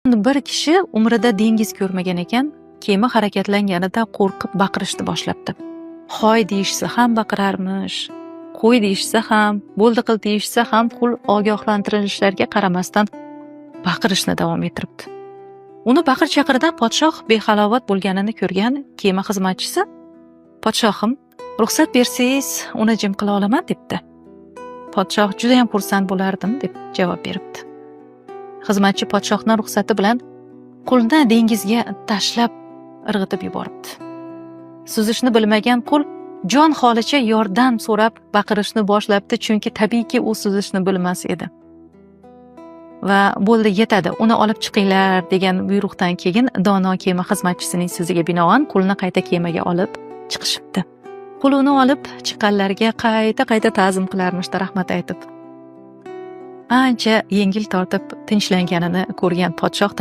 Bir kishi umrida dengiz ko'rmagan ekan, kema harakatlanganida qo'rqib baqirishni boshlabdi. Hoy deyishsa ham baqirarmish, qo'y deyishsa ham, bo'ldi qil deyishsa ham qul ogohlantirilishlarga qaramasdan baqirishni davom ettiribdi. Uni baqir-chaqiridan podshoh behalovat bo'lganini ko'rgan kema xizmatchisi: "Podshohim, ruxsat bersangiz, uni jim qila olaman", debdi. "Podshoh judayam xursand bo'lardim", deb javob beribdi. Xizmatchi podshohning ruxsati bilan qulni dengizga tashlab irg'itib yuboribdi. Suzishni bilmagan qul jon holicha yordam so'rab baqirishni boshlabdi, chunki tabiiyki u suzishni bilmas edi. Va "Bo'ldi, yetadi, uni olib chiqinglar", degan buyruqdan keyin dono kema xizmatchisining so'ziga binoan qulni qayta kemaga olib chiqishibdi. Qul uni olib chiqqanlarga qayta-qayta ta'zim qilarmishda rahmat aytib. Ancha yengil tortib tinchlanganini ko'rgan podshoh